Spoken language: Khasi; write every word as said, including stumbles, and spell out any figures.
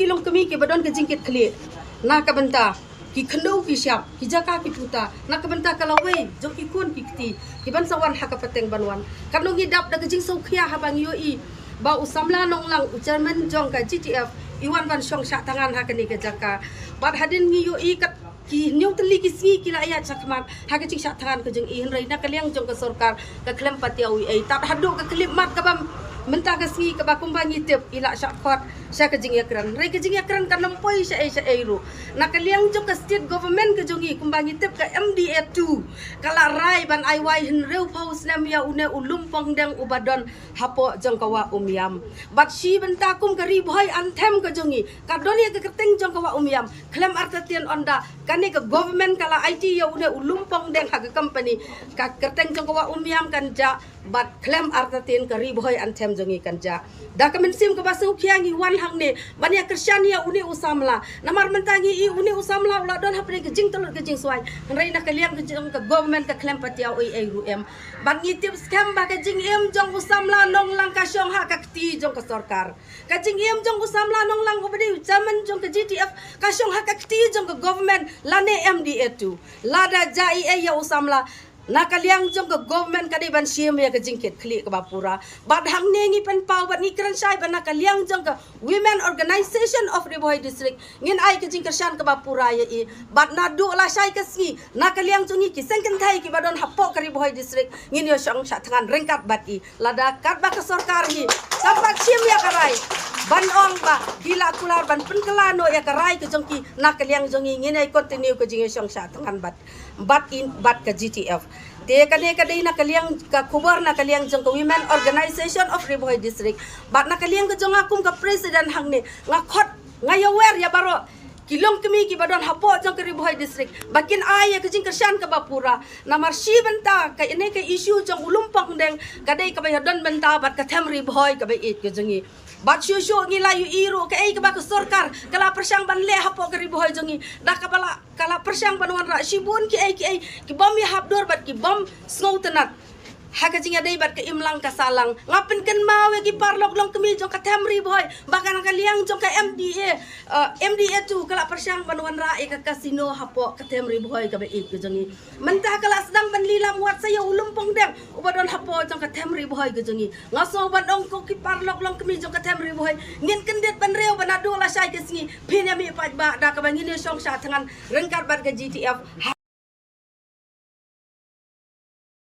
ki longkmie kiba don ka jingkitkhlieh na ka bynta ki khyndew ki shyiap, ki jaka ki puta, na ka bynta ka lawei jong ki khun ki kti kiban sa wan ha ka pateng ban wan. Katno ngi dap da ka jingsngewkhia haba ngi ïohi ba u samla Nonglang, u chairman jong ka G T F, i wan ban shong shah thngan ha kane ka jaka. Bad hadien ngi ïohi kat ki hynñiew tylli ki sngi ki la ïaid shakhmat ha ka jingshah thngan ka jong i, hynrei na ka liang jong ka sorkar ka khlem pat ïa u ei. Tad haduh ka khyllipmat kaba mynta ka sngi kaba kumba ngi tip i la shah khot sha ka jingïakren. Hynrei ka jingïakren kan ym poi shaei shaei ruh. Na ka liang jong ka state government ka jong i, kumba ngi tip, ka M D A two ka la rai ban ai wai hynriewphew snem ïa une u Lumpongdeng uba don hapoh jong ka Wah Umiam. Bad shi bynta kum ka Ri Bhoi Anthem ka jong i ka don ïa ka kyrteng jong ka Wah Umiam. Khlem artatien, ynda kane ka government ka la aiti ïa une u Lumpongdeng ha ka company, ka kyrteng jong ka Wah Umiam kan jah, bad khlem artatien ka Ri Bhoi Anthem jong i kan jah. Da ka mynsiem kaba sngewkhia ngi wan hangne ban ïakyrshan ïa une u samla. Namar mynta ngi i une u samla u la don hapdeng ka jingtlot ka jingswai, hynrei na ka liang ka jong ka government ka khlem pat ïa u ei ei ruh em. Bad ngi tip skhem ba ka jingim jong u samla Nonglang ka shong ha ka kti jong ka sorkar. Ka jingim jong u samla Nonglang uba dei u chairman jong ka G T F ka shong ha ka kti jong ka government lane M D A two. Lada jah ei ei ïa u samla, na ka liang jong ka government ka dei ban shim ïa ka jingkitkhlieh kaba pura. Bad hangne ngi pynpaw bad ngi kren shai ba na ka liang jong ka Women Organization of Ri Bhoi District ngin ai ka jingkyrshan kaba pura ïa i. Bad naduh lashai ka sngi, na ka liang jong ngi ki seng kynthei kiba don hapoh ka Ri Bhoi District ngin ïa shong shah thngan ryngkat bad i. Lada katba ka sorkar hi kam pat shim ïa ka rai ban ong ba ki la kular ban pynkylla noh ïa ka rai ka jong ki, na ka liang jong ngi ngin ïa continue ka jingïashong shah thngan bad, bad i, bad ka G T F. Te kane ka dei na ka liang ka khubor na ka liang jong ka Women Organization of Ri Bhoi District. Bad na ka liang ka jong nga kum ka president hangne, nga khot, nga ïawer ïa baroh ki longkmie kiba don hapoh jong ka Ri Bhoi District ba kin ai ïa ka jingkyrshan kaba pura. Namar shi bynta kane ka issue jong u Lumpongdeng ka dei kaba ïadon bynta bad ka them Ri Bhoi kaba ïeit ka jong ngi. Bad shuh shuh ngi la ïohi ruh kaei kaba ka sorkar ka la pyrshang ban leh hapoh ka Ri Bhoi jong ngi, da kaba la, ka la pyrshang ban wanrah shibun kiei kiei kibym ïahap dur bad kibym sngewtynnat ha ka jingïadei bad ka imlang ka sahlang. Nga pynkynmaw ïa ki paralok longkmie jong ka them Ri Bhoi ba ka na ka liang jong ka M D A, eh, M D A two ka la pyrshang ban wanrah ïa ka casino hapoh ka them Ri Bhoi kaba ïeit ka jong ngi. Mynta ka la sdang ban lilam wat sa ïa u Lumpongdeng uba don hapoh jong ka them Ri Bhoi ka jong ngi. Nga sngew ban ong ko ki paralok longkmie jong ka them Ri Bhoi, ngin kyndit bynriew ba naduh lashai ka sngi phin ïa mih paidbah da kaba ngin ïa shong shah thngan ryngkat bad ka G T F.